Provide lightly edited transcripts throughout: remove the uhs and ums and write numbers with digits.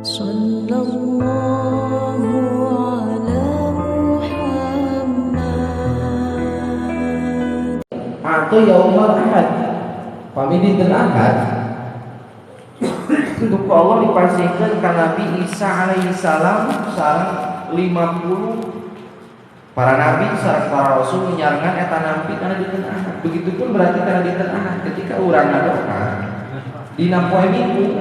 Sallallahu ala Muhammad. Atau yaumal ahad. Pami dinten ahad untuk Allah dipastikan ka Nabi Isa alaihi salam sareng 50 para nabi sareng para rasul nyarengan eta nampi kana dinten ahad. Begitupun berarti kana dinten ahad ketika urang ngadoa dina poe Minggu,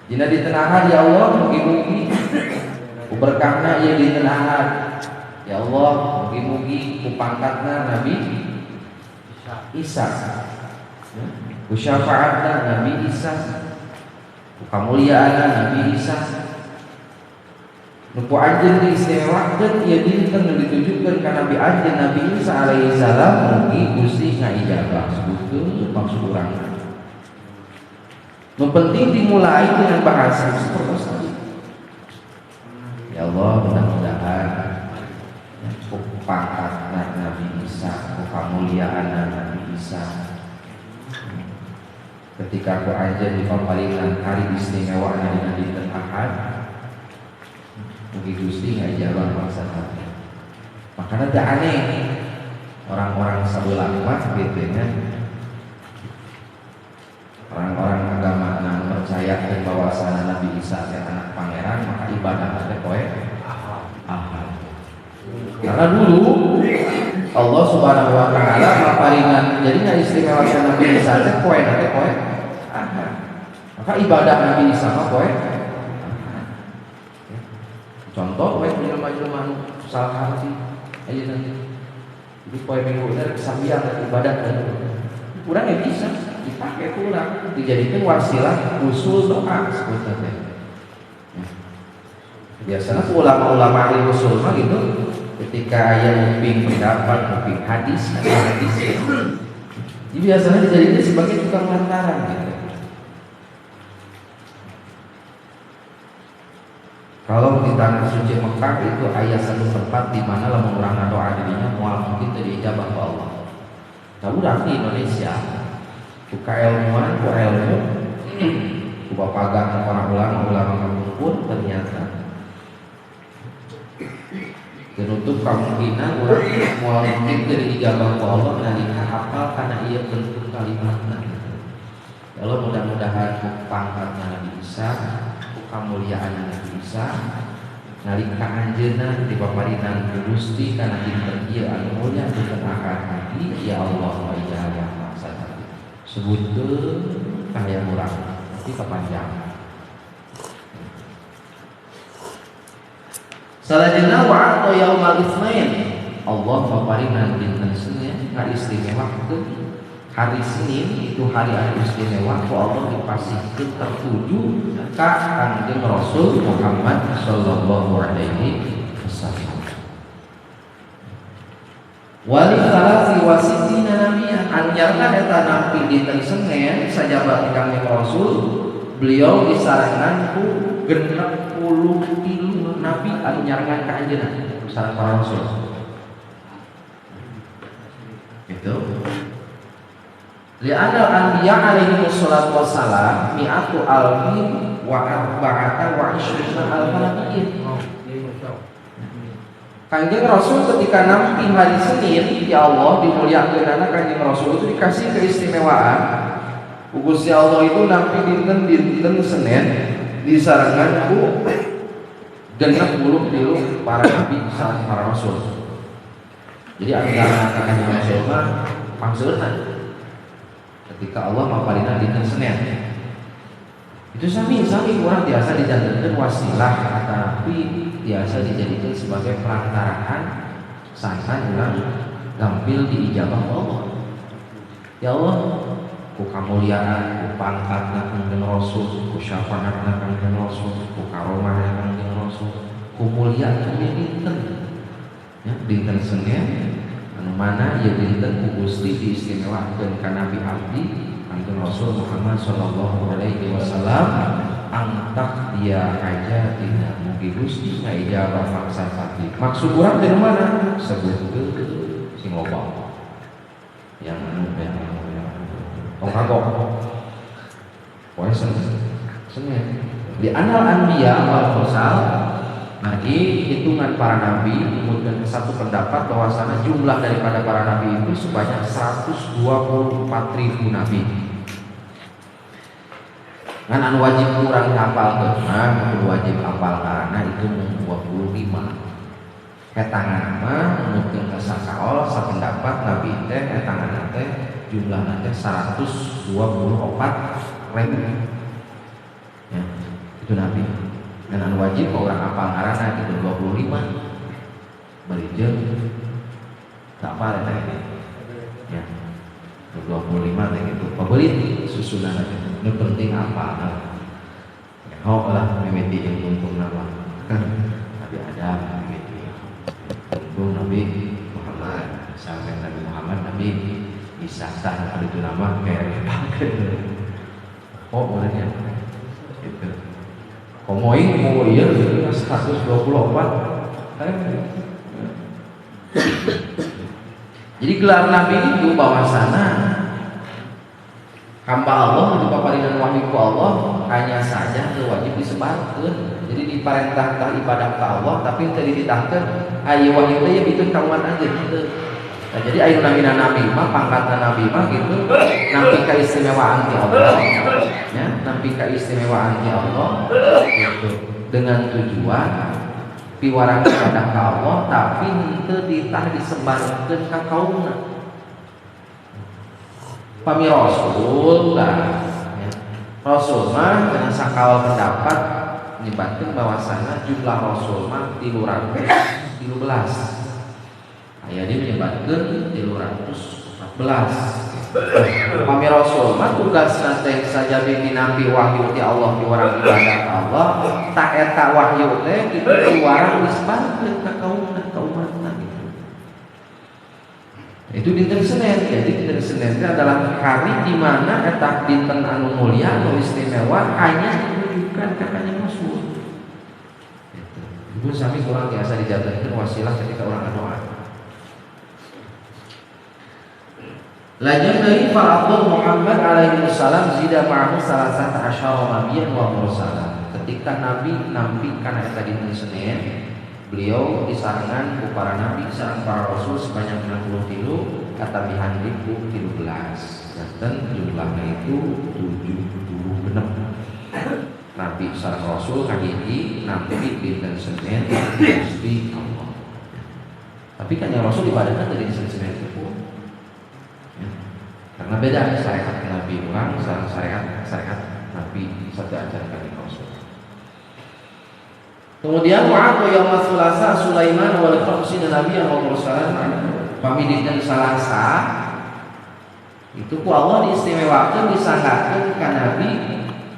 dina dinten ahad, ya Allah, mugi-mugi ku berkahna ieu dinten ahad, ya Allah, mugi-mugi ku pangkatna Nabi Isa, ku syafaatna Nabi Isa, ku kamuliaanna Nabi Isa, nu ku anjeun diistimewakeun ieu dinten nu ditujukeun ka Nabi anjeun Nabi Isa alaihi salam, mugi Gusti ngaijabah. Sebutkeun maksud urang. Nu penting dimulai dengan bahasa seperti tadi. Ya Allah, mudah-mudahan ku pangkat Nabi Isa, ku kamuliaan Nabi Isa, ketika ku anjeun dipaparinan hari istimewa dina dinten ahad, mugi Gusti ngajabah maksad hati. Makanya tidak aneh orang-orang sebelah mah gitu ya, orang-orang agama yang percaya dan bahwasana Nabi Isa teh anak pangeran, maka ibadah teh poe ahad. Karena dulu Allah Subhanahu wa taala maparinan jadi nggak istimewakan Nabi Isa teh poe teh poe ahad. Maka ibadah Nabi Isa mah poe ahad. Contoh we jelema-jelema nu salah hati ayeuna. Jadi poe Minggu teh sambiang ibadah kan. Urang ya bisa dipakai pulang dijadikan wasilah usul doa sebutnya. Ya. Biasanya ulama-ulama ahli usul mah gitu, ketika aya nguping pendapat, nguping hadis, ada hadis. Jadi biasanya dijadikan sebagai tukang lantaran gitu. Kalau di tanah suci Mekah itu aya satu tempat di mana lamun urang ngadoa dirinya moal mungkin teu diijabah ku Allah. Nah, urang di Indonesia ku kailmuan, ku ilmu, ku bapagan para ulama-ulama kapungkur, ternyata menutup kemungkinan urang moal mungkin teu diijabah ku Allah nalika hafal kana ieu bentuk kalimatna. Ya Allah, mudah-mudahan ku pangkatna Nabi Isa, ku kamuliaan Nabi Isa, nalika anjeunna dipaparinan ku Gusti kana dinten ieu anu mulia dinten ahad hati, ya Allah wa ijabah maksad hati. Sebutkeun kahayang urang tapi kepanjang. Salajengna wa atau yaumal itsnain, Allah maparinan dinten Senin ngaistimewakeun hari Senin itu hari anu istimewa ku Allah dipasihkeun tertuju ka Kangjeng Rasul Muhammad sallallahu alaihi wasallam. Wali salasi wasitina nabiyan anjarna eta nampi dinten Senin sajaba ti Kangjeng Rasul, beliau disarengan ku 63 nabi anu nyarengan ka anjeunna sareng para rasul. Gitu. Li'anal anbiya alaihi wassalatu wassalam mi'atu alfin wa arba'ata wa ishrina alfa nabiyyin. Kanjeng Rasul ketika nampi hari Senin, ya Allah dimuliakeunana Kanjeng Rasul itu dikasih keistimewaan. Gusti Allah itu nampi dinten-dinten Senin disarengan ku 63 para nabi sareng para rasul. Jadi antara Kanjeng Rasul mah pangseurna ketika Allah maparina dinten Senin. Itu sami-sami kurang biasa dijadikan wasilah, tetapi biasa dijadikan sebagai perantaraan santan urang gampil diijabah Allah. Ya Allah, ku kamuliaan, ku pangkatna Kangjeng Rasul, ku syafaatna Kangjeng Rasul, ku karomahna Kangjeng Rasul, ku muliakeun dinten. Ya, dinten Senin anu mana ieu dinten ku Gusti diistimewakeun ka Nabi abdi Kangjeng Rasul Muhammad sallallahu alaihi wasallam, angtak dia hajatina mugi Gusti ngaijabah maksad hati. Maksud urang teh mana? Sebutkeun sing loba. Yang anu yang anu yang tong kagok. Poe Senin. Di anal anbiya wal mursal lagi hitungan para nabi kemudian satu pendapat bahwasanya jumlah daripada para nabi itu sebanyak 124.000 nabi. Ngan anu wajib kurang hafal mah kudu wajib hafal karena itu mung 25. Hetangan mah mungkin sakaol sapendapat nabi teh hetangan teh jumlahna teh 124.000. Ya, itu nabi. Dan anu wajib orang hafal ngaranna gitu 25. Bari jeung tak apa eta ini. Ya. 25 teh gitu. Pabelit susunan teh. Nu penting apa? Nyaho lah mimiti jeung tungtung nama. Nabi Adam mimiti. Tungtung Nabi Muhammad, sampai Nabi Muhammad Nabi Isa tah itu nama kayak dipakeun. Oh, bolehnya. Gitu. Komoing mau ieu 124. Jadi gelar nabi itu bahwasana hamba Allah itu paparinan wahyu ku Allah hanya saja teu wajib disebarkeun. Jadi diparentah tah ibadah ka Allah tapi teu dititahkeun aya wahyu teh ya biteun ka umat anjeun henteu. Nah, jadi aya namina nabi mah pangkatna nabi mah gitu nampi kaistimewaan ti Allah ya, nampi kaistimewaan ti Allah gitu dengan tujuan piwarang ibadah ka Allah tapi henteu ditah disebarkeun ka kaumna. Pami Rasul lah ya. Rasul mah dengan sakawal pendapat nyebatkeun bahwasana jumlah Rasul mah 313. Aya dia menyebatkeun 314. Pami Rasul mah tugasna teh sajabi dinampi wahyu ti Allah piwarang ibadah ka Allah tak eta wahyu teh kitu piwarang disebarkeun ka kaumna ka umatna gitu. Itu dinten Senin. Jadi dinten Senin itu adalah hari di mana eta dinten anu mulia anu istimewa hanya ditujukan ka Kanjeng Rasul. Gitu. Ibu sami kurang biasa dijatuhkan wasilah ketika orang berdoa. Lajeng deui Fa'abdul Muhammad alaihi salam zida ma'ahu salasata asyara nabiyyan wa mursalan. Ketika Nabi nampi kana eta dinten Senin, beliau disarangan ku para nabi sareng para rasul sebanyak 63 katambihan ku 13. Janten jumlahna itu 76. Nabi sareng rasul kahiji nampi dinten Senin Gusti Allah. Tapi kan yang rasul ibadahna teu dinten Senin itu. Ya. Karena beda syariat Nabi urang sareng syariat Nabi satu ajaran Rasul. Kemudian wa'atu yauma tsulasa Sulaiman wal khamsina nabiyyan wa mursalan. Pami dinten Salasa itu ku Allah diistimewakeun disanggakeun ka Nabi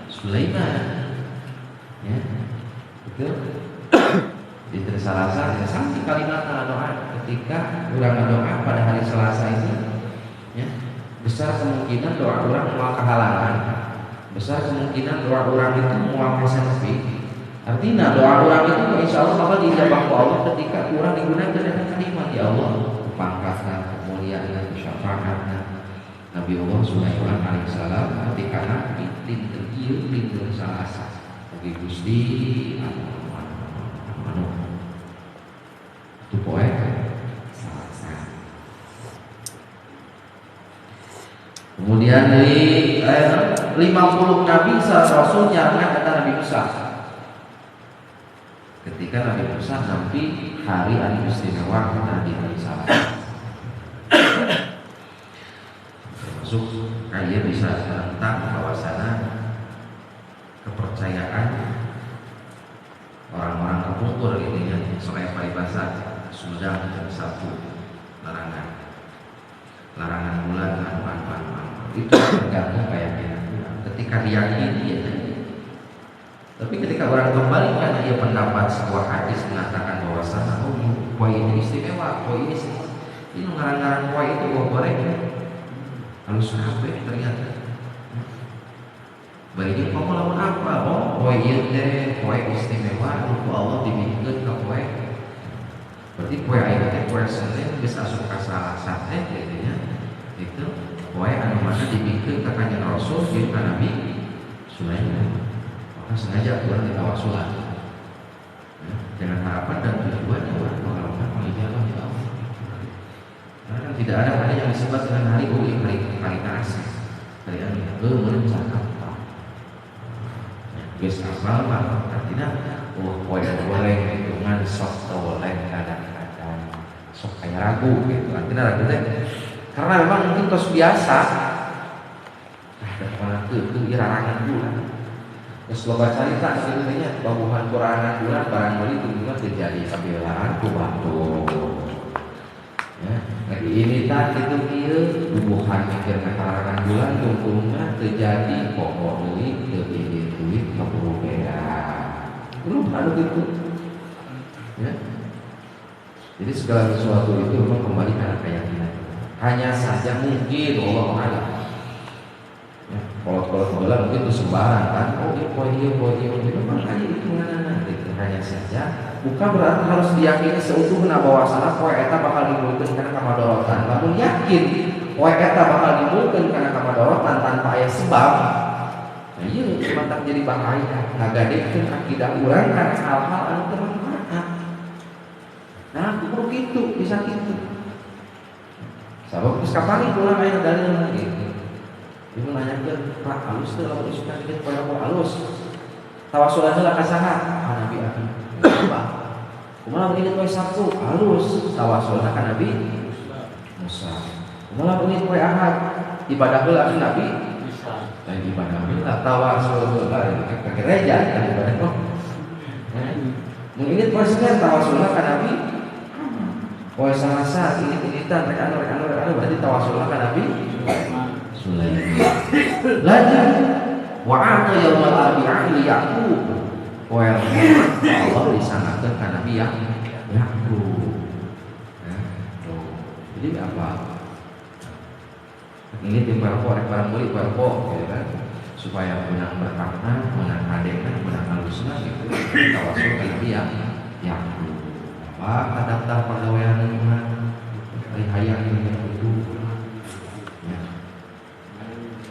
Sulaiman. Ya. Betul. Dinten Salasa ya sami kalimat doa ketika urang doa pada hari Selasa itu ya, besar kemungkinan doa urang moal kahalangan. Besar kemungkinan doa urang itu moal kasepi. Artinya doa orang itu insya Allah bakal diijabah ku Allah ketika kurang digunakan dengan kalimat ya Allah pangkatna, kemuliaan, syafaatna Nabi Allah Sulaiman alaihissalam ketika Nabi dinten ieu dinten Salasa bagi Gusti anu anu itu poe Salasa. Kemudian dari 50 nabi salah rasul nyarangan kata Nabi Musa. Ketika Nabi Musa nampi hari anu istimewa Nabi salah. Termasuk kaya bisa tentang bahwasana kepercayaan orang-orang kepungkur gitu ya, soal paribasa Sumedang jam 1 larangan bulan anu itu tergantung keyakinan. Ketika diyakini ya jadi. Tapi ketika orang kembali karena ia pendapat sebuah hadis mengatakan bahwa sana oh poe ini istimewa, poe ini istimewa. Ini ngarang-ngarang poe itu gua goreng. Halus kabeh ternyata. Baiknya kamu lawan apa? Oh, poe ieu teh poe istimewa nu ku Allah dibikeun ka poe. Berarti poe ayeuna teh poe Senin geus asup ka Salasa teh gitu nya. Itu poe anu mana dibikeun ka Kanjeng Rasul jeung ka Nabi Sulaiman. Maka sengaja kurang ditawasulan ya, dengan harapan dan tujuan yang orang bakal menang pengijabah ya Allah. Karena kan tidak ada hari yang disebut dengan hari hari hari naas, hari anu meureun cakap. Geus apal mah artinya oh poe goreng hitungan sok toleng kadang-kadang sok kayak ragu gitu. Artinya ragu teh karena memang mungkin tos biasa. Ah, da pokona teu teu irarangan bulan. Geus loba carita kitu teh nya babuhan kurangan bulan barang meuli tungtungna teu jadi kabelaan ku batur. Ya, lagi ini tak kitu kieu bubuhan mikir kararangan bulan tungtungna teu jadi pokok deui teu jadi duit kaburu beak. Belum anu gitu. Ya. Jadi segala sesuatu itu memang kembali karena keyakinan. Hanya saja mungkin Allah a'lam. Ya, kolot-kolot bola mungkin itu sembarang kan. Oh iya poin iya poin iya itu makanya itu mana gitu. Hanya saja bukan berarti harus diyakini seutuhnya bahwa salah poe eta bakal dimulkeun kana kamadorotan. Lamun yakin poe eta bakal dimulkeun kana kamadorotan tanpa aya sebab, nah iya matak jadi bahaya ngagadekeun akidah urang kana hal-hal anu teu manfaat. Nah, kudu kitu, bisa kitu. Sabab geus kapanggih urang aya dalilna gitu. Dia menanyakeun, "Pak, alus teu lamun isukan ieu poe apa alus?" Tawasulan heula ka saha? Ka Nabi abi. Pak. Kumaha lamun ieu poe Sabtu? Alus. Tawasulna ka Nabi Musa. Kumaha lamun ieu poe Ahad? Ibadah heula ka Nabi lain ibadah heula tawasul heula ke gereja kan ibadah mah. Mun ini poe Senin tawasulna ka Nabi poe Selasa ini initan rek anu rek anu rek anu berarti tawasulna ka Nabi Sulaiman. Lajeng wa ata yaumal arbi'a li Yaqub. Poe Allah disangakeun ka Nabi Yaqub. Nah, tuh. Jadi apa? Ini tim perpo, rek barang beli perpo, gitu kan? Supaya menang berkahna, menang hadena, menang halusna gitu. Tawasul ka Nabi Yaqub. Apa daftar pegawaian mah? Ari hayang itu. Ya.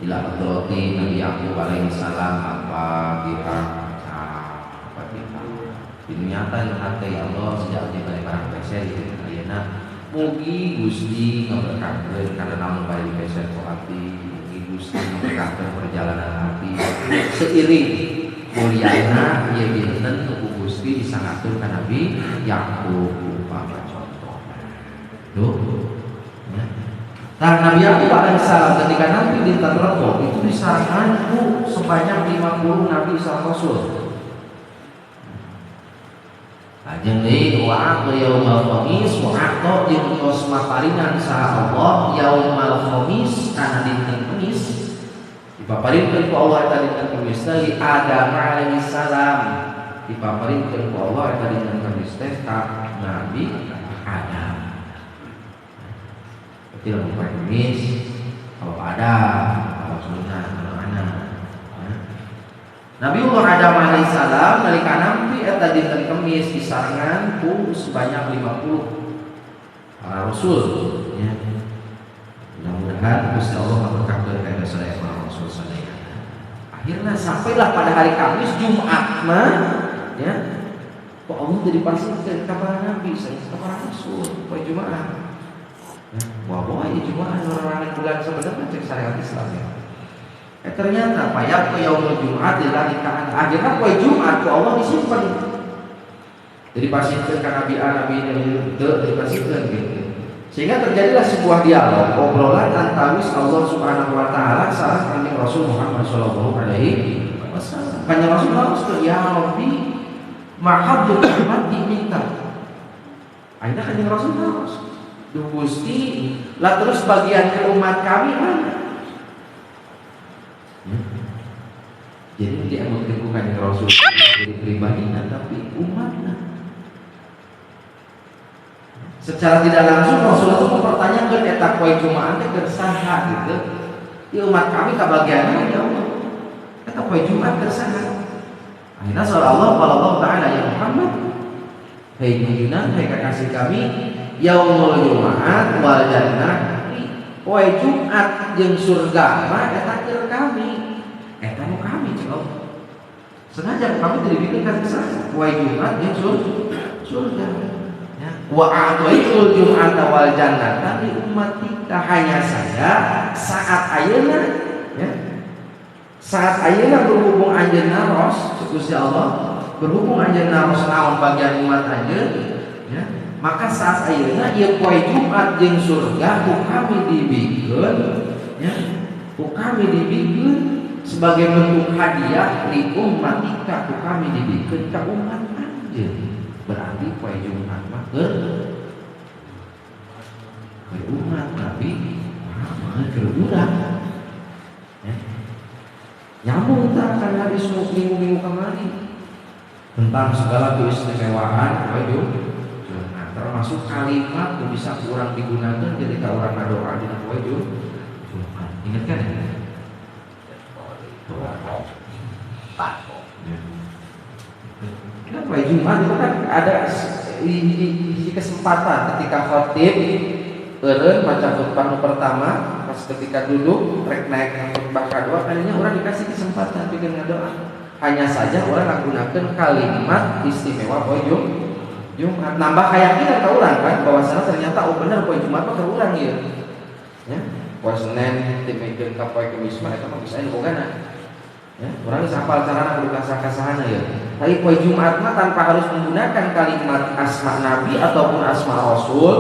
Ila hadrati Nabi Yaqub alaihi salam Al-Fatihah. Al-Fatihah. Ini nyata yang hati ya Allah sejak dia balik barang peser gitu ayeuna mugi Gusti ngaberkahkeun karena namun bari peser ku abdi mugi Gusti ngaberkahkeun perjalanan abdi seiring mulyana ieu dinten ku Gusti disangakeun ka Nabi Yakub umpama contoh. Tuh. Ya. Nah, Nabi Yakub alaihissalam ketika nanti dinten Rebo itu disarankan ku sebanyak 50 nabi sama rasul. Lajeng deui wa aqta yaumal khamis wa aqta jeung tos maparinan saha Allah yaumal khamis kana dinten Kamis. Dipaparinkeun ku Allah eta dinten Kamis teh li Adam alaihi salam. Dipaparinkeun ku Allah eta dinten Kamis teh ka Nabi Adam. Berarti lamun poe Kamis kalau ada kalau sunnah kalau anak. Ya. Nabiullah Adam alaihissalam nalika nampi eta dinten Kamis disarengan ku sebanyak 50 para rasul ya. Mudah-mudahan Gusti Allah memberkati ka sadaya para rasul sadaya. Akhirnya sampailah pada hari Kamis Jumat mah ya. Kok Allah jadi pasihkeun ka para nabi sareng ka para rasul poe Jumat. Ya, wah wah ini Jumat orang bulan sebenarnya cek syariat Islam ya. Ternyata payak ke yaumul Jumat lillahi ta'ala. Akhirnya poe Jumat ku Allah disimpan. Jadi pasihkeun ka Nabi A, Nabi ini teu dipasihkeun gitu. Sehingga terjadilah sebuah dialog, obrolan antawis Allah Subhanahu wa taala sareng Kanjeng Rasul Muhammad sallallahu alaihi wasallam. Kanjeng Rasul harus ke ya Rabbi ma haddu ummati minka. Akhirnya Kanjeng Rasul harus Duh Gusti, lah terus bagian ke umat kami mana? Ya. Jadi dia bukan Kanjeng Rasul jadi pribadinya tapi umatnya. Secara tidak langsung Rasul itu mempertanyakan eta poe Jumat teh keur saha gitu. Di umat kami kabagian ya Allah. Eta poe Jumat keur saha? Akhirnya surah Allah qala Allah Ta'ala ya Muhammad, hei junjungan, hei kekasih kami, yaumul Jumat wal jannah, poe Jumat jeung surga mah eta keur kami. Eta nu kami cek Allah. Sengaja kami tidak bikin kan poe Jumat jeung surga. Ya. Wa a'taitul jum'ata wal jannata li ummatika, hanya saja saat ayeuna ya. Saat ayeuna berhubung anjeun naros Gusti Allah, berhubung anjeun naros naon bagian umat anjeun ya, maka saat ayeuna ieu poe Jumat jeung surga ku kami dibikeun ya, ku kami dibikeun sebagai bentuk hadiah li ummatika, ku kami dibikeun ka umat anjeun. Berarti poe Jumat mah keur umat Nabi Muhammad, keur urang ya. Nyambung tah kan hadis minggu-minggu kamari tentang segala keistimewaan poe Jumat, termasuk kalimat yang bisa kurang digunakan ketika orang ngadoa dina poe Jumat. Ingat kan ya? Kan poe Jumat itu kan ada di kesempatan ketika khotib eureun maca khutbah nu pertama, pas ketika duduk rek naik ke khutbah kedua, kalinya orang dikasih kesempatan bikin ngadoa. Hanya saja orang menggunakan kalimat istimewa poe Jumat. Nambah keyakinan ka urang kan bahwasanya ternyata oh bener poe Jumat mah keur urang ieu. Ya, poe Senin dimikeun ka poe Kemis mah eta mah geus aya bogana. Ya, urang geus hafal carana kudu kasah-kasahana ya. Tapi poe Jumat mah tanpa harus menggunakan kalimat asma Nabi ataupun asma Rasul,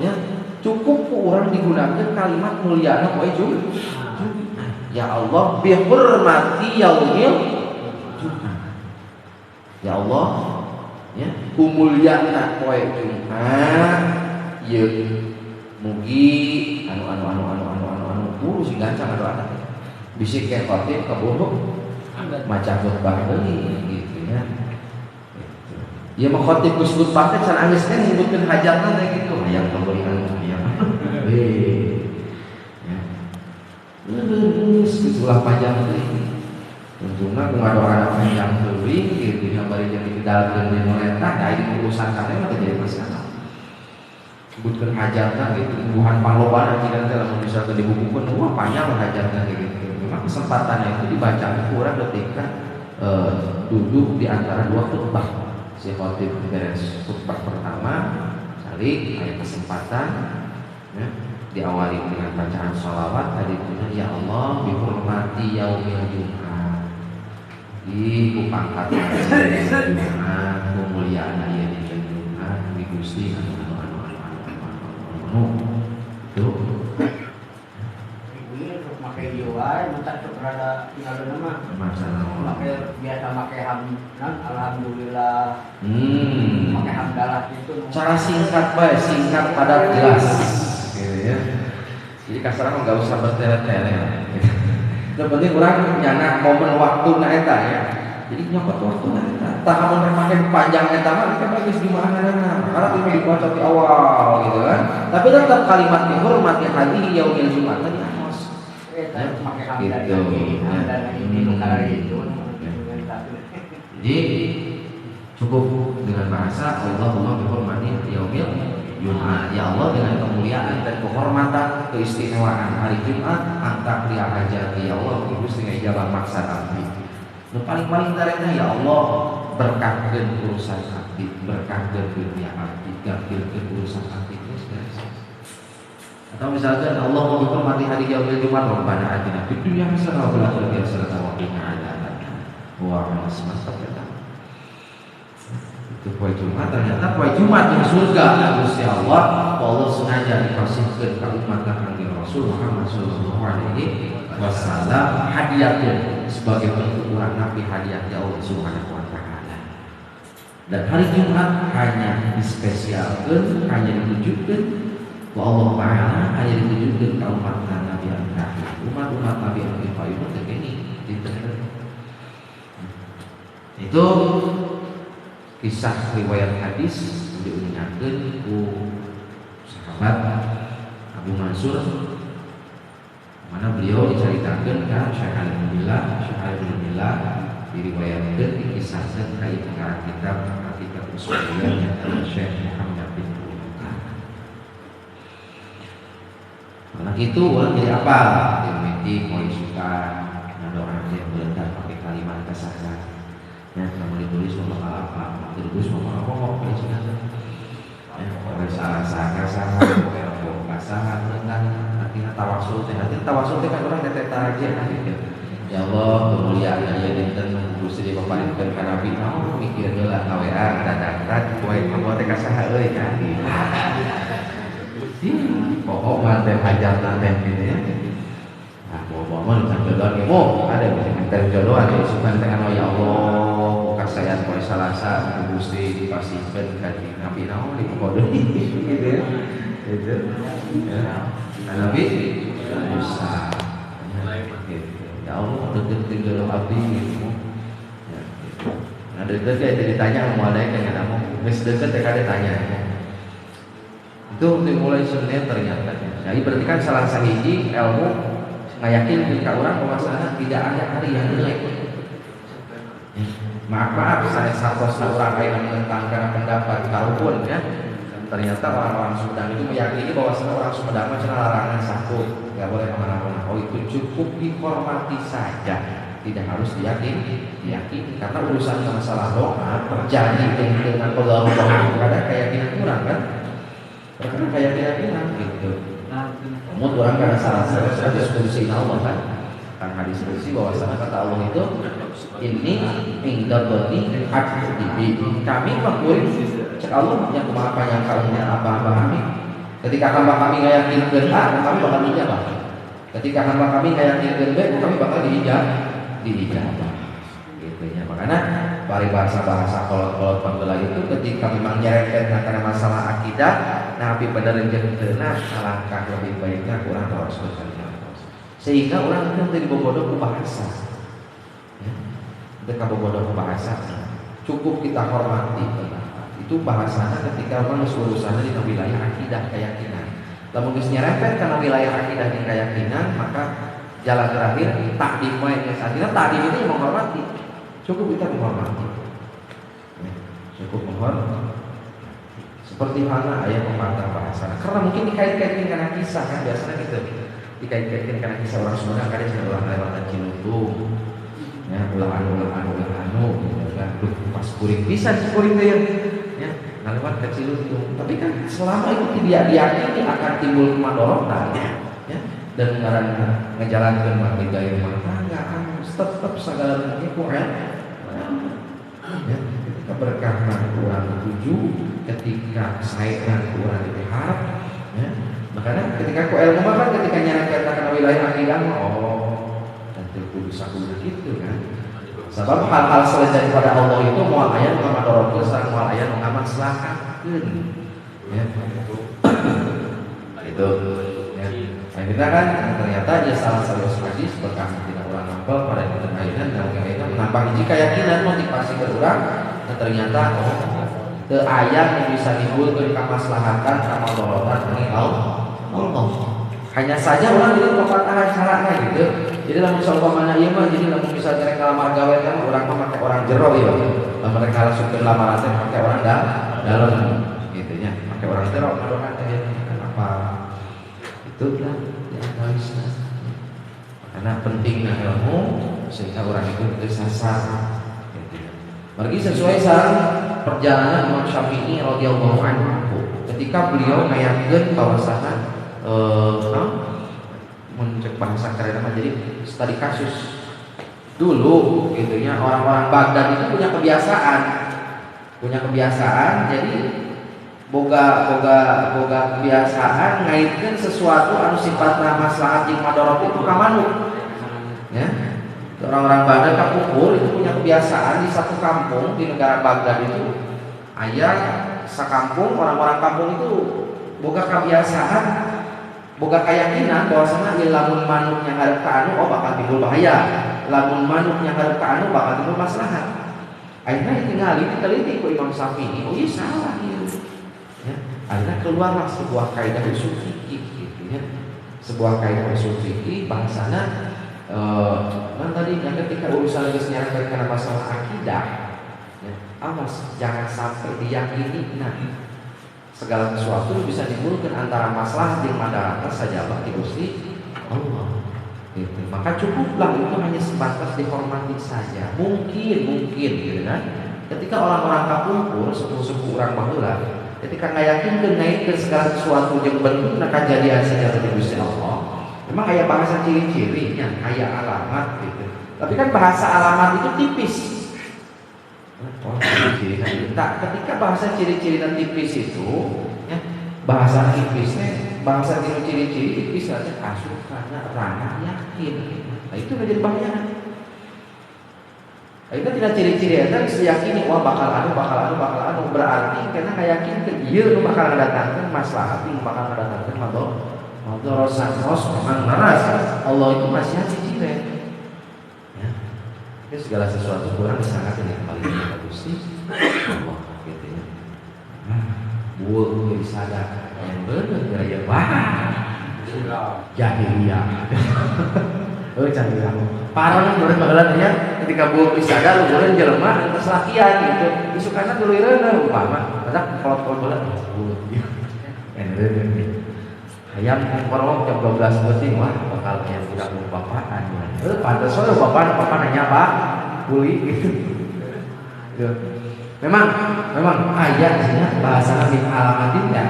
ya, cukup ku urang digunakan kalimat mulyana poe Jumat. Ya Allah bi hurmati yaumil Jumat. Ya Allah, ya, kumulyana poe Jumat ieu mugi anu anu anu anu anu anu anu buru sing gancang doana. Bisi ke khotib kaburu maca khutbah deui gitu ya. Gitu. Ieu mah khotib geus khutbah teh can anggeus teh nyebutkeun hajatna teh gitu. Hayang pembelian hayang. Ya. Geus geus ulah panjang teh. Untungna ku ngadoana panjang teuing gitu nya bari jadi didalkeun di nu eta da ieu urusan kane mah teu jadi masalah. Sebutkeun hajatna gitu, imbuhan panglobana jika teh lamun misalkan dibukukeun wah panjang hajatna gitu. Memang kesempatannya itu dibaca kurang ketika duduk di antara dua khutbah. Si khotib beres khutbah pertama, cari ada kesempatan ya, diawali dengan bacaan sholawat tadi itu ya Allah bihurmati yaumil Jumat. Di kupangkat Jumat, kemuliaan ieu di Jumat, di Gusti anu anu anu anu anu anu itu. Make ieu wae mentak sok rada tinggalna mah. Make biasa make hamdan alhamdulillah. Make hamdalah gitu. Cara singkat bae, singkat padat jelas. Gitu ya. Jadi kasarna mah enggak usah bertele-tele. Gitu. Yang penting urang nyana momen waktuna eta ya. Jadi nyokot waktuna eta. Tah mun rek make panjang eta mah kita geus dimaahanana. Karena itu dibaca di awal gitu kan. Tapi tetap kalimat dihormati hadhihi yaumil Jumat tadi amos. Gitu. Jadi cukup dengan bahasa Allahumma bihurmati yaumil Jumat. Ya Allah dengan kemuliaan dan kehormatan keistimewaan hari Jumat angkat liya hajati ya Allah Gusti ngijabah maksad abdi. Nu paling-paling tarekna ya Allah berkahkeun urusan abdi, berkahkeun dunia abdi, gampilkeun urusan abdi geus beres. Atau misalkan Allah mau bihurmati hari yaumil Jumat Rabbana atina fid dunya hasanah wa fil akhirati hasanah wa qina adzabannar. Wah, mantap ya. Itu poe Jumat ternyata poe Jumat di surga Gusti Allah, Allah sengaja dikasihkeun ka umat Kangjeng Rasul Muhammad sallallahu alaihi wasallam hadiahkeun sebagai bentuk urang nabi hadiah ya Allah Subhanahu wa taala. Dan hari Jumat hanya dispesialkeun, hanya ditujukeun ku Allah Ta'ala, hanya ditujukeun ka umat Nabi terakhir. Umat-umat Nabi Ibrahim teh gini ditentu. Itu kisah riwayat hadis diuningakeun ku sahabat Abu Mansur, mana beliau diceritakan ka Syekh Ali bin Billah, Syekh Ali bin Billah diriwayatkeun dikisahkeun ka ieu karang kitab Kitab Usuliyah nyata Syekh Muhammad bin Abdul. Karena itu orang jadi apa? Dimiti poe suka ngadoa teh beuntar pakai kalimat kasahna. Ya, lamun ditulis mah bakal apa? Ditulis mah bakal pokok isina. Ya, poe Salasa ka saha, poe Rebo ka saha, tentang artinya tawasul teh. Artinya tawasul teh kan urang teh tarajeh gitu. Ya Allah, kemuliaan aya dinten Gusti dipaparikeun ka Nabi. Oh, mikir heula ka WA dadaktan poe Rebo teh ka saha euy kan. Pokok mah teh hajatna teh gitu ya. Nah, bawa-bawa mah can jodohan ge moh, ada bisa minta jodohan ya isukan teh anu ya Allah, muka saya poe Salasa ku Gusti dipasihkeun ka Nabi naon di pokok deui gitu ya. Gitu. Ya. Nabi Musa. Gitu. Ya Allah, deket jodoh abdi gitu. Ya, gitu. Nah, deket kayak ditanya sama malaikat kan kamu, geus deket teh kade tanya. Itu dimulai Senin ternyata. Jadi berarti kan salah sahiji ilmu ngayakinkeun ka urang bahwasana tidak ada hari yang jelek. Maaf saya satosna urang aya menentang karena pendapat karuhun ya. Ternyata orang-orang Sumedang itu meyakini bahwasanya orang Sumedang mah cenah larangan saku, nggak boleh kemana-mana. Oh itu cukup dihormati saja, tidak harus diyakini karena urusan masalah doa terjadi dengan Allah kadang keyakinan kurang kan. Karena keyakinan kurang gitu. Namun orang karena salah satu hadis kursi Allah kan. Kan hadis kursi bahwasanya kata Allah itu ini inda dhonni abdi. Kami mengkurik cek Allah yang kumaha panyangkaannya apa-apa kami. Ketika hamba kami ngayakinkeun A, kami bakal dijabah. Ketika hamba kami ngayakinkeun B, kami bakal diijabah. Gitu ya. Makanya paribahasa-bahasa kolot-kolot panggeula itu ketika memang nyerempet karena masalah akidah, nabi bener jeung teu alangkah lebih baiknya kurang tawasul ka Allah. Sehingga orang itu teu dibobodoh ku bahasa. Ya. Teu kabobodoh ku bahasa. Cukup kita hormati pendapat. Itu bahasana ketika orang geus urusanna di wilayah akidah keyakinan. Lamun geus nyerempet kana wilayah akidah jeung keyakinan, maka jalan terakhir takdim wae geus. Artinya takdim itu menghormati. Cukup kita menghormati. Ya, cukup menghormati. Seperti halnya ayat pepatah bahasa. Karena mungkin dikait-kaitkan karena kisah kan biasanya gitu. Dikait-kaitkan karena kisah orang Sumedang kadang cenah ulah lewatan Cilutung. Ya, ulah anu gitu kan. Duh, pas kuring pisan kuring teh ya. Ya, ngalewat ke Cilutung. Tapi kan selama itu tidak diyakini akan timbul kemadorotan ya. Dan ngaran ngejalankeun mah gaya rumah tangga kan tetap segala rupa ku ya. Ketika berkah kurang tuju, ketika saenan kurang diharap ya. Makanya ketika ku ilmu mah kan ketika nyerempet kana wilayah akidah mah oh nanti kudu sakudu kitu kan. Sebab hal-hal selain daripada Allah itu moal aya nu ngamadorotkeun sareng moal aya nu ngamaslahatkeun ya. Itu ya. Nah, kita kan ternyata dia salah satu hadis berkah tidak orang nampel pada dinten ayeuna dan ayeuna menambah hiji keyakinan motivasi ke urang dan ternyata oh teu aya nu bisa nimbulkeun kamaslahatan kamadorotan deui Allah. Hanya saja orang itu pepatahan carana gitu. Jadi lamun saumpamana ieu mah jadi lamun misalnya rek ngalamar gawe teh urang mah make orang jero ieu. Lamun rek ngalasupkeun lamaran teh make orang dalam gitu nya. Make orang jero ngadokan teh kan apa. Itu lah di analisna. Karena pentingnya ilmu sehingga orang itu tersasar. Pergi sesuai sareng perjalanan Imam Syafi'i radhiyallahu anhu ketika beliau ngayakeun bahwasana mencek bahasa keren mah jadi studi kasus dulu gitu ya, orang-orang Baghdad itu punya kebiasaan jadi boga kebiasaan ngaitkeun sesuatu anu sifatna maslahat jeung madorot itu ka manuk ya. Orang-orang Baghdad kapupur itu punya kebiasaan di satu kampung di negara Baghdad itu aya sakampung orang-orang kampung itu boga kebiasaan boga keyakinan bahwasanya lamun manuk yang hadap ka anu oh bakal timbul bahaya, lamun manuk yang hadap ka anu bakal timbul maslahat. Akhirnya ditinggali diteliti ku Imam Syafi'i, oh iya salah ieu. Ya, akhirnya keluarlah sebuah kaidah usul fikih gitu ya. Sebuah kaidah usul fikih bahasana kan tadi yang ketika urusan geus nyerempet kana masalah akidah ya, awas jangan sampai diyakini nah segala sesuatu bisa dibulkan antara masalah jeung madaratan sajaba ti Gusti Allah. Gitu. Maka cukuplah itu hanya sebatas dihormati saja. Mungkin gitu kan. Ketika orang-orang kapungkur, sepuh-sepuh urang baheula, ketika ngayakinkeun ngaitkeun segala sesuatu jeung bentukna kajadian secara di Gusti Allah, memang aya bahasa ciri-cirinya, aya alamat gitu. Tapi kan bahasa alamat itu tipis. Oh, ciri-ciri. Nah, ketika bahasa ciri-ciri tipis itu, ya, bahasa tipisnya, bahasa ciri-ciri tipis saja asup karena ranah yakin. Nah, itu menjadi bahaya. Nah, itu tidak ciri-ciri eta geus diyakini wah bakal anu berarti karena ngayakinkeun ieu nu bakal ngadatangkeun maslahat, nu bakal ngadatangkeun madorot sanos memang leres. Allah itu masih ciri. Ya. Itu segala sesuatu kurang disangatkeun dikembalikan kepada Gusti Allah gitu ya. Nah, bueuh geus sadar yang bener gaya wah. Jahiliyah. Oh jahiliyah. Parah meureun baheula nya ketika bueuh geus sadar meureun jelema geus lakian gitu. Isukana tuluy reuneuh umpama. Matak kolot-kolot baheula bueuh. Hayam kongkorong jam 12 peuting wah bakal aya budak bapaan. Heuh pantes we bapaan bapak nanya apa? Kuli gitu. Gitu. Memang aya sih bahasa min alamatin ya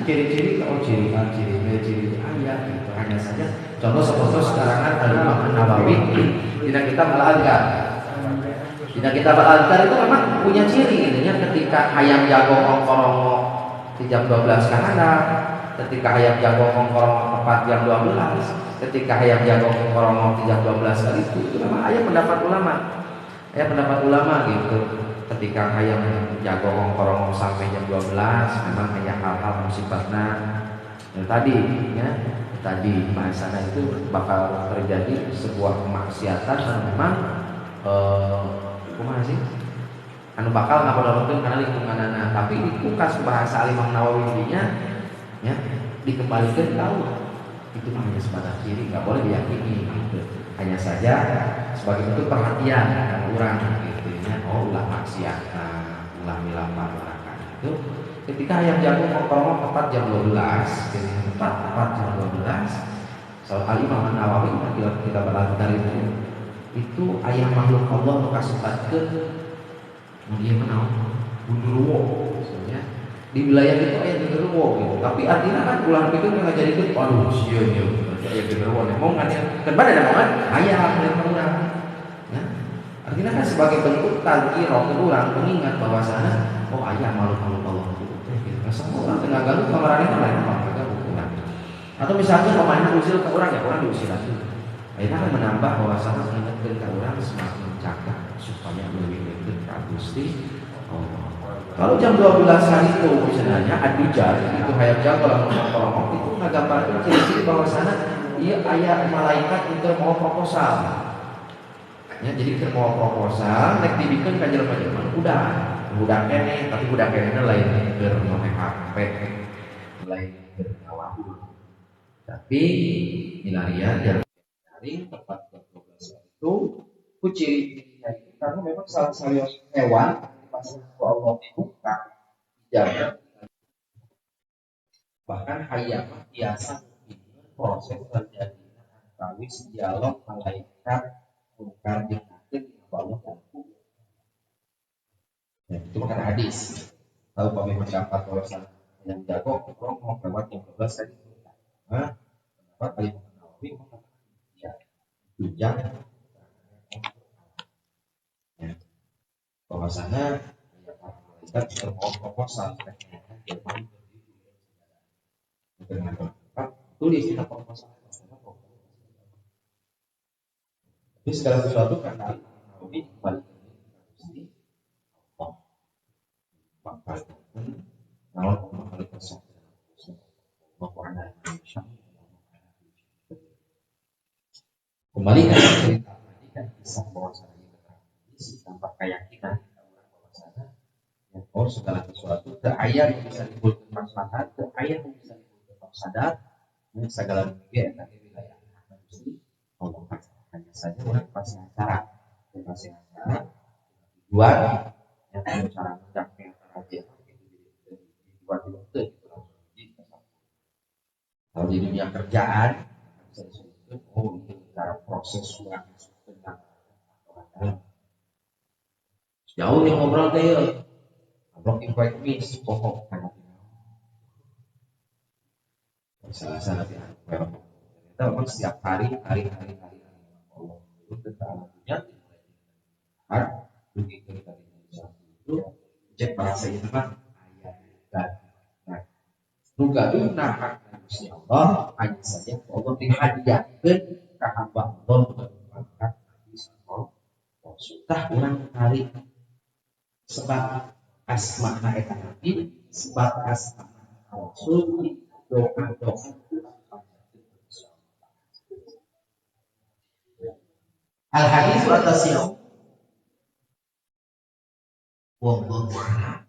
ciri-ciri oh ciri A, ciri B, ciri A ya gitu. Hanya saja contoh seperti sekarang Al-Imam An-Nawawi dina kitab Al-Adhkar. Dina kitab Al-Adhkar itu memang punya ciri gitu ya, ketika hayam jago kongkorongok di jam 12 kahandap, ketika hayam jago kongkorongok tepat jam 12, ketika hayam jago kongkorongok di jam 12 kali itu memang aya pendapat ulama. Aya pendapat ulama gitu. Ketika hayam jago kongkorongok sampai jam 12 memang hanya hal-hal musibatna yang tadi ya, tadi bahasanya itu bakal terjadi sebuah kemaksiatan yang memang kumaha sih anu bakal ngapadorotkeun kana lingkunganana, tapi itu kas bahasa Imam Nawawi dinya ya dikembalikan ke Allah. Itu mah hanya sebatas ciri, nggak boleh diyakini gitu. Hanya saja sebagai bentuk perhatian kan orang gitu ya. Oh ulah maksiat, ulah milapar kan itu. Ketika ayam jago kongkorongok tepat jam 12, jadi tepat jam 12. Soal Al-Imam An-Nawawi kita berlantar itu ayam makhluk Allah nu kasifatkeun mun ieu mah naon? Gundurwo maksudnya. Di wilayah itu aya genderuwo gitu. Tapi artinya kan ulah pikeun ngajadikeun aduh sieun ieu aya genderuwo nih. Mau ngan kan pada ada aya lain urang. Ya. Artinya kan sebagai bentuk tadkirah ke urang mengingat bahwasanya oh aya makhluk-makhluk Allah itu teh gitu. Nah, semua orang tengah galuh kamarane kan lain mah urang. Atau misalnya pemainnya usil ke orang ya orang diusir lagi. Akhirnya kan menambah bahwasanya mengingatkan ke orang semakin cakap supaya lebih dekat ke Gusti Allah. Kalau jam 12 hari itu misalnya adujar itu hayam jago lamun ngomong itu ngagambarkeun ciri-ciri bahwasanya ieu aya malaikat untuk mau proposal. Ya, jadi keur mau proposal nek dibikeun ka jelema-jelema udah keneh tapi udah keneh lain keur make HP lain keur ngawahul. Tapi milarian jam daring tepat jam 12 itu ku ciri-cirinya itu karena memang salah satu hewan pasti Allah dibuka dijaga bahkan hayam biasa proses terjadi antawis dialog malaikat mungkar jeung nakir Allah dan ya, itu kan hadis tahu kami mendapat bahwa yang jago mau lewat jam 12 tadi nah, pendapat Ali Nawawi ya tujang ya bahwasanya ya para malaikat mau proposal dengan tulis kita proposal. Tapi segala sesuatu karena Nawawi kembali ke Allah. Maka naon kembali ke kembali ke cerita tadi kan kisah bahwasanya tanpa keyakinan bahwasanya ya, oh segala sesuatu ke ayat yang bisa dibulkan maslahat, ke ayat yang bisa dibulkan mafsadat, ya, segala demikian nanti wilayah Allah. Hanya saja orang pasti acara, pasti acara tujuan yang cara mencapai aja tujuan itu gitu langsung. Kalau di dunia kerjaan bisa disebutkan oh ini cara Proses urang tentang jauh yang ngobrol teh ya. Ngobrol di poe Kamis pokok kana salah-salah di ternyata memang setiap hari hari hari hari Allah itu tentang dunia har begitu tadi itu cek bahasa itu mah ayat dan nah nu gaduh hak Gusti Allah hanya saja Allah dihadiahkeun ka hamba Allah pangkat Nabi sallallahu alaihi wasallam. Urang tarik sebab asma'na eta nabi sebab asma'na rasul doa-doa al hadis at-tasi'u wallahu a'lam.